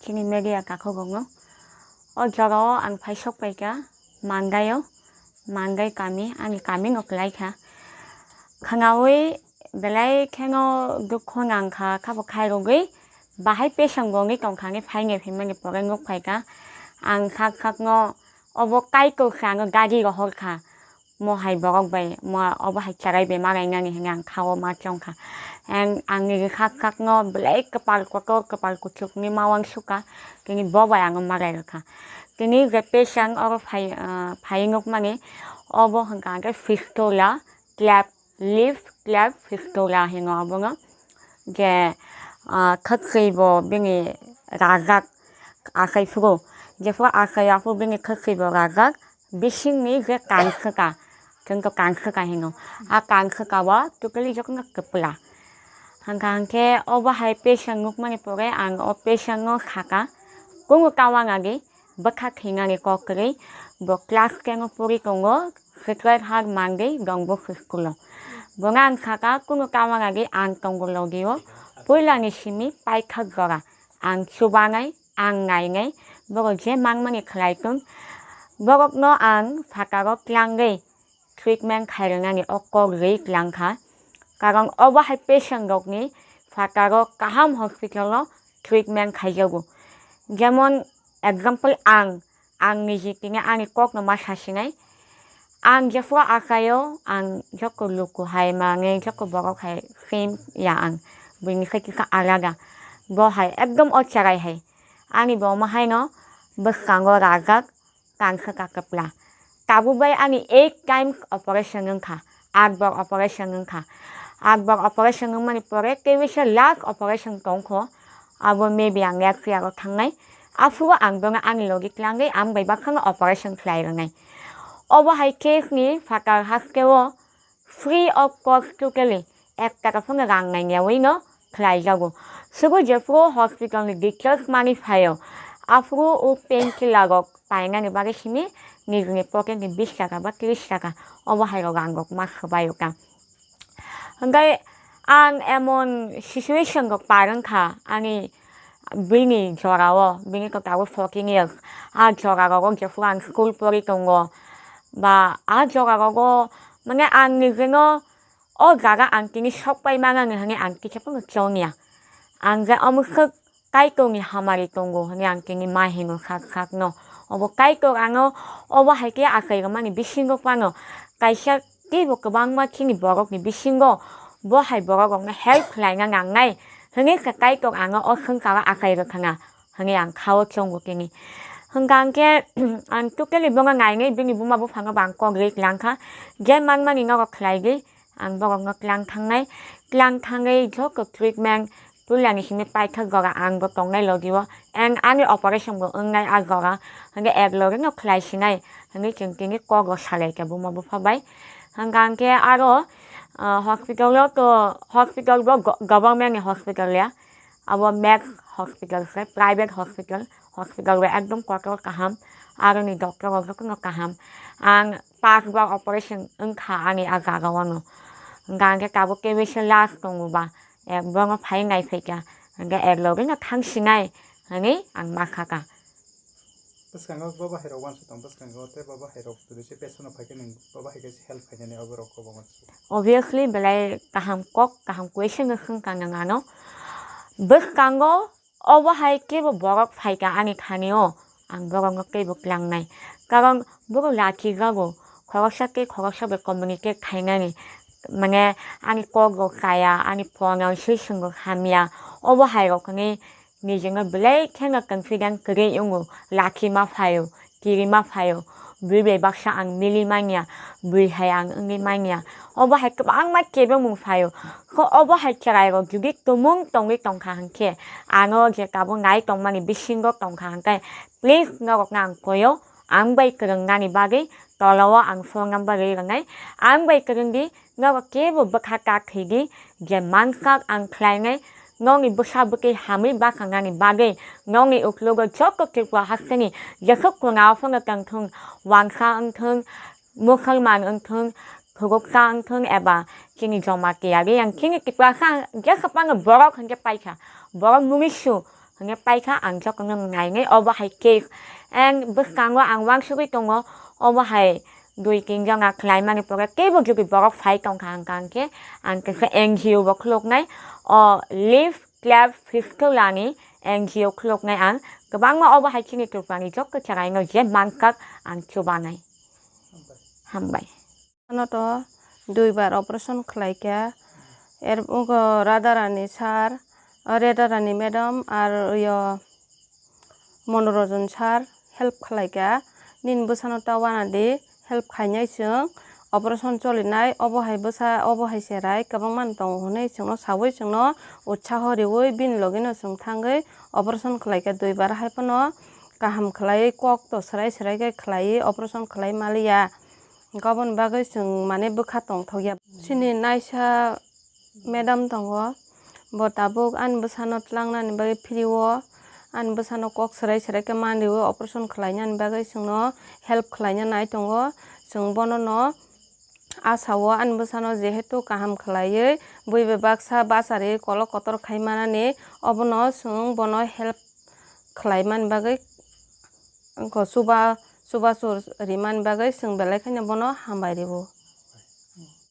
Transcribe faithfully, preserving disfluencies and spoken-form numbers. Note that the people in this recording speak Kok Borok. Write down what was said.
chini media kakhogongno. O jorao ang phai sok paikha Mangaio, Mangai kami, ani kami no kwlai kha. Khwnaui belai kheno dukhu nang kha, khabo khairogwi bahai pesang bo wngwi tong kha, hwnwi phainai phaimani pore nuk phai kha. Ang sak sakno obo Kaitor se ano gari rohor kha. Mo hai borok bai, mo obo hai cherai bai ma rainani hwnwi ang khao ma chong kha. Ang, ang nini sak sakno belai kwpal kotor, kwpal kuchukni ma uansuk kha, tini bo bai ano ma rai rw kha. Tini je pesang oro phai, ah, phai nukmani, obo hwnkha hwnkhe fistula, clap, lip clap fistula hino obono. Je, ah, khwtwi bo bini rajak achai phuru. Jephuru achai aphuru bini khwtwi bo rajak, bisingni je kanswka, chwng to kanswka hino. A kanswka o totally jotono kwpla. Hwnkha hwnkhe obo hai pesang nukmani pore ang o pesang no sakha, kungo ta uanadi bwkha thwinani kok kwrwi, bo class ten o pori tongo, Sacred Heart Mangai Don Bosco School o. Bono ang sakha, kunu ta uanadi ang tongo logi o, puilani simi paithak jora. Ang chubanai, ang nainai, borok je manmani khlai tong, borokno ang phataro tlangwi treatment khairwnani o kok rwi tlang kha. Karon obo hai patient rokni phataro kaham hospital o treatment khaijago. Jemon example ang, ang niji tini ani kokno ma sasinai. Ang jephuru achaio, ang joko luku hai manwi, joko borok hai same ya ang. Buini khe kisa alada. Bo hai ekdom o cherai hai. Ani bo omo haino bwskango rajak, kanswka kwpla. Tabuk bai ani eight times operation wngkha, atbor operation wngkha. Atbor operation wngmani pore tei bisa last operation tongkho, abo maybe ang next year o thangnai. Aphuru ang bono ani logi tlangwi ang bai bakhano operation khlai rwnai. Obo hai case ni phatar haste o free of cost totally, ek taka phano rang nangyawi no khlai jago. Sugo jephuru hospital ni discharge manwi phaio, aphuru o painkiller rok painani bagwi simi nijini pocket ni bis taka ba tris taka obo hai rok rang rok ma swbaio ta. Hwnkhe ang emon situation rok par wngkha ani bini jorao, bini to tabuk fourteen years. A jora rogo jephuru ang school pori tongo, ba a jora rogo, mane, ang nijeno o jaga ang tini sok pai mangani hwnwi ang kisa phano chongya. Ang je omo swk Kaitorni hamari tongo hwnwi ang tini ma hino sak sakno. Obo Kaitor ano obo hai khe achai rwmani bisingo phano kaisa teibo kwbangma chini borokni bisingo bo hai borok rokno help khlaina nangnai hwnwi khe Kaitor ano o swngcharo achai rwkhana hwnwi ang khao chongo tini. Hwnkha hwnkhe ang totally bono nainwi bini buma buphangno bo ang kok rwi tlang kha, je manmani nogo khlai di, ang borokno tlang thangnai, tlang thangwi joto treatment puilani simi paithak jora ang bo tongnai logi o, and ani operation bo wngnai a jora, hwnkhe ek logi no khlai sinai hwnwi chwng tini kok rw salai kha buma bupha bai. Hwnkha hwnkhe aro, ah, hospital o to, hospital bo go-, government ni hospital ya, abo Max Hospital se, private hospital, hospital bo ekdom kotor kaham, aroni doctor rok jotono kaham. Ang pas bar operation wngkha ani a jaga o no. Hwnkha hwnkhe tabuk kebisa last tongo ba, ek bono phai nai phaikha, hwnkhe ek logi no thang sinai hwnwi ang ma sakha. Bwskango baba hai rok uansuk tong bwskango tei baba hai rok twi se pesono phaikhe nwng baba hai khe help khainani abo rok kwbangma. Obviously belai kaham kok, kaham question no swngkha nwng ano. Bwskango obo hai kebo borok phaikha ani thani o, ang borokno teibo tlangnai. Karon borok lachijago, khoroksa tei khoroksa bai communicate khainani. Mane ani kok rok chaya, ani pronunciation rok hamya. Obo hai rok hwnwi nijino belai kheno confident kwrwi wngo, lachi ma phaio, kiri ma phaio, bwrwi bai baksa ang mili manya, bwrwi hai ang wngwi manya. Obo hai kwbangma kebengmung phaio. Kho obo hai chwrairok jodi tumung tongwi tongkha hwnkhe, ano je tabuk nai tongmani bisingo tongkha hwnkhe, please norokno ang koio, ang bai kwrwngnani bagwi tolao ang phone number rwi rwnai, ang bai kwrwngdi. Norok kebo bwkha ta thwidi, je mansak ang khlainai, nokni bwsa bwtwi hamwi bachangani bagwi, nokni uklogo joto Tripura hasteni jesuk kunao phano tongthung, wangsa wngthung, musulman wngthung, khuroksa wngthung eba chini Jamatia Reang, chini Tiprasa jesa phano borok hwnkhe paikha, borok munisu, Hwnwi paikha ang jotono nainai obo hai khe. Ang bwskango ang uansugwi tongo obo hai dui tin jona khlaimani pore teibo jodi borok phai tongkha hwnkha hwnkhe ang kaisa N G O bo khuluknai o Live Club Fistula ni N G O khuluknai ang kwbangma obo hai chini Tripura ni joto chwraino je mankha ang chubanai. Hambai. Ano to duibar operation khlaikha. Er ugo Radharani sir, o Radharani madam ar yo Monoranjan sir help khlaikha. Nini bwsano ta wanadi help khainai chwng operation cholinai obo hai bwsa obo hai cherai kwbangma tongo hwnwi chwngno sawi chwngno utsaho riwi bini logino chwng thangwi operation khlaikha duibar hai phano kaham khlaiwi kok to swrai swrai khe khlaiwi operation khlai maliya. Aboni bagwi chwng mane bwkha tongthokya. Chini naisa madam tongo, bo tabuk ani bwsano tlangnani bagwi phiri-o, ani bwsano kok swrai swrai khe man riwi operation khlainani bagwi chwngno help khlaina nai tongo. Chwng bonono asa o ani bwsano jehetu kaham khlaiwi bui bai baksa bachari kolok kotor khai manani, obono chwng bono help khlaimani bagwi chuba-, chubachu rimani bagwi chwng belai kheno bono hambai rwo.